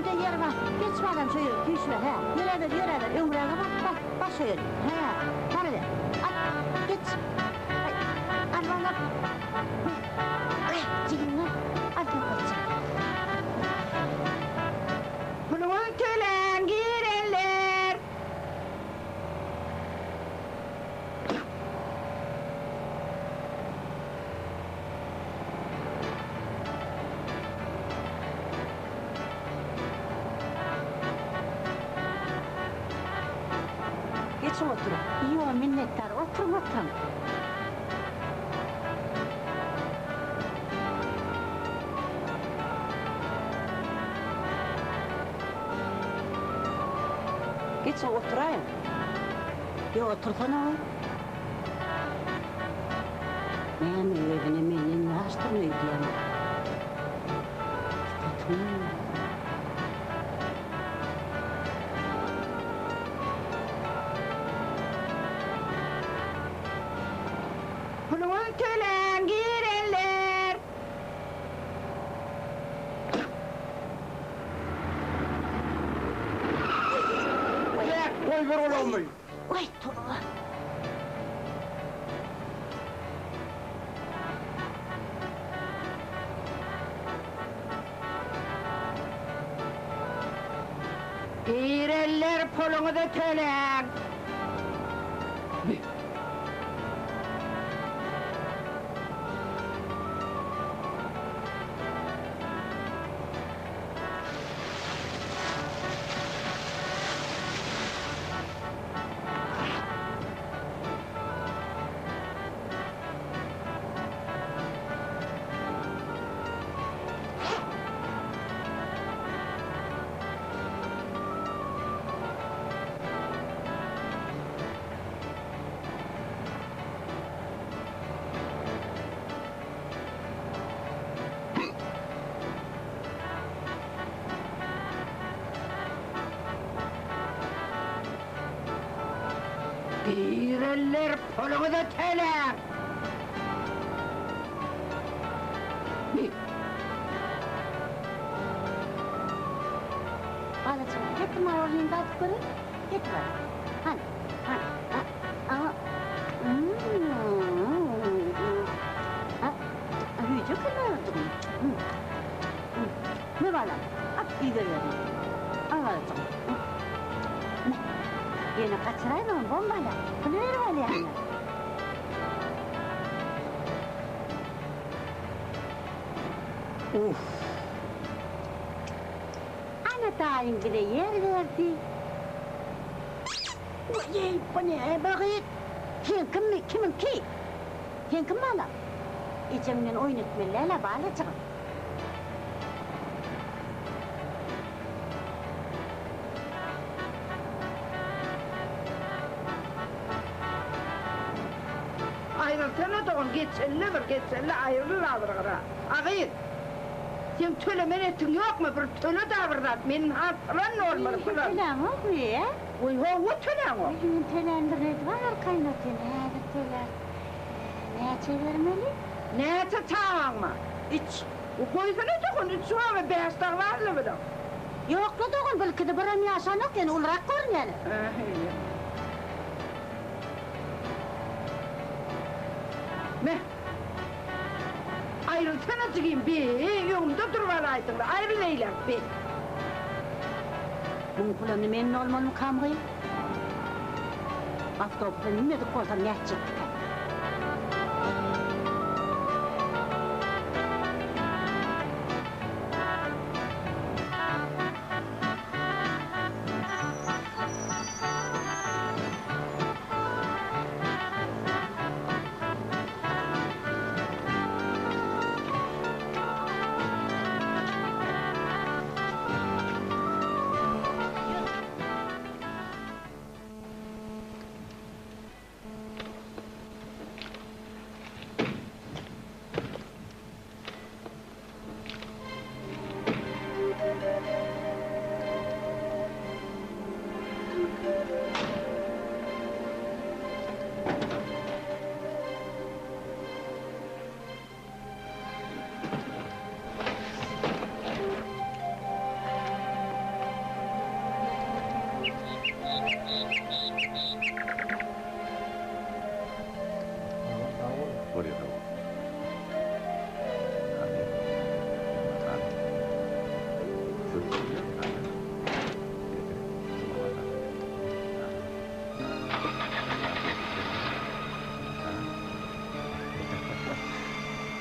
ýerde ýer bar. Geç balam şo ýere, süýşüber, hä. Ýöräber, ýöräber, öňräge bar, bar, bar şo ýere. Hä, baryber. Al, geç. Aý, al balam. Aý, jigim al. Al toprakjyk. Puluňyzy töläň, girenler! Geçiň oturyň. Ýok, minnetdar. Oturyň, oturyň. Geçiň oturaýyň. Ýok, otursana. Näme özüne menden ýaşdyryn öýdýäňmi? Sypatyň. Puluňyzy töläň, girenler! Bek, goýber gulagymy! Waý, toba! Girenler, puluňyzy töläň! Girenler puluňyzy töläň! Balajygym, getir marolnyny dadyp göreýin. Getir hany. Hany, hany, a, a, mm, a, hüýji eken marojygym. Me balam, at iýiberýärin. Al balajygym. Me. Ýene gaçyraýmagyn, bom bala. Puly berip alýan-a. Uff. Ana daýyň bize ýer berdi. Weý, bu näme gyz? Seňkimi, kimiňki? Seňkimi balam? Ejeň bilen oýun etmeli däl-ä, balajygym. Aýrylsana dogan, geçelle bir, geçelle, aýryl a bir gyra. A gyz, seň tölemen etiň ýokmy, bir töle da bir zat, meniň has pylan bolmaly, pylan. Töläňokmy, e? Goý, howwa töläňok. Men tölän bir ret bar arkaýyn otyryn, häzir tölärin. Näçe bermeli? Näçe çagaň bar? Üç. Goýsana dogan, üç bamy, bäş dagy barla bileň. Ýokla dogan, bilkide birem ýaşanok, ýöne ulurak görünýäne. Me. Aýrylsana jigim, be, öňümde durup alaýdyňla, aýryl eýläk, be. Muň puluny men dolmalymykam gyz? Awtobusa münmedik bolsam nätjekdikäm? Bolýa sag bol. Hany. Hany. Sürüp bolýar. Hany. Getir. Şuna bak.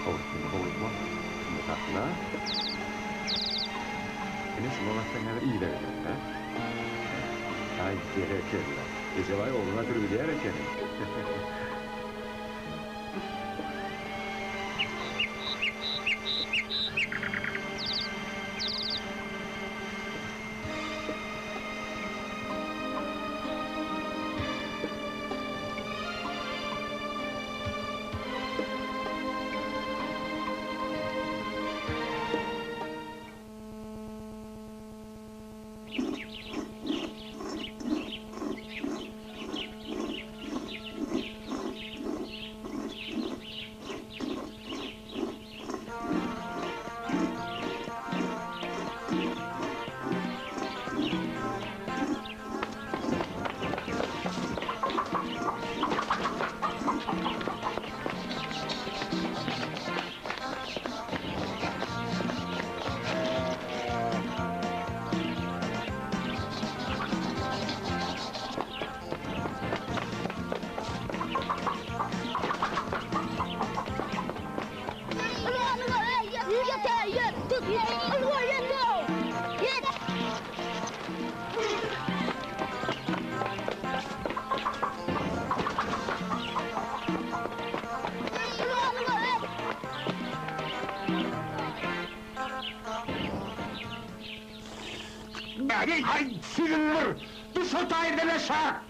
Howlukma, howlukma. Şunda sakla. Ine şuňa bassaň häzir yza gider, hä? Aý, berekella. Ejebaý ogluňa sürgüleýär ekeni. Aý, siziň bir, düş o taýdan aşak!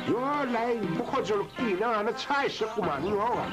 Ýo-laý, bu hojalyk dine-gana çaýşyk gumanyň ýog-a.